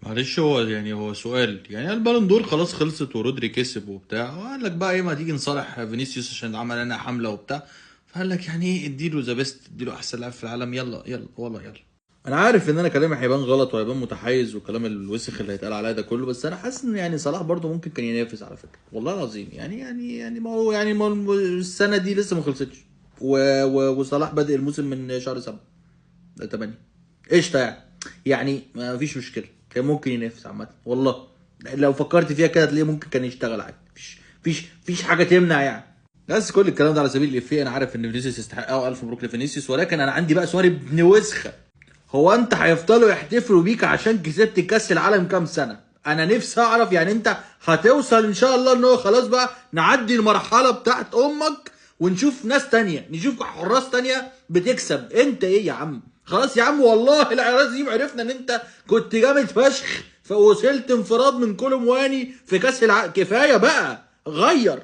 معلش، هو يعني هو سؤال، يعني البالون دور خلاص خلصت ورودري كسب وبتاع، وقال لك بقى ايه، ما تيجي نصالح فينيسيوس عشان عمل لنا حمله وبتاع، فقال لك يعني ايه، اديله the best، اديله احسن لاعب في العالم، يلا يلا والله يلا. انا عارف ان انا كلامي هيبان غلط وهيبان متحيز وكلام الوسخ اللي هيتقال عليا ده كله، بس انا حاسس ان يعني صلاح برضو ممكن كان ينافس على فكرة، والله العظيم. يعني يعني يعني ما هو يعني ما هو السنة دي لسه ما خلصتش، وصلاح بادئ الموسم من شهر 7 8، قشطه يعني ما فيش مشكلة، كان ممكن ينافس عامة والله. لو فكرت فيها كده تلاقيه ممكن كان يشتغل عادي، مفيش حاجة تمنع يعني. بس كل الكلام ده على سبيل الافيه، انا عارف ان فينيسيوس يستحقها والف مبروك لفينيسيوس، ولكن انا عندي بقى سؤال ابن وسخة، هو انت هيفضلوا يحتفلوا بيك عشان كسبت كاس العالم كام سنة؟ انا نفسي اعرف، يعني انت هتوصل ان شاء الله ان هو خلاص بقى نعدي المرحلة بتاعت امك ونشوف ناس تانية، نشوف حراس تانية بتكسب، انت ايه يا عم؟ خلاص يا عم والله العظيم عرفنا ان انت كنت جامد فشخ، فوصلت انفراد من كولومواني في كاس العالم، كفاية بقى، غير.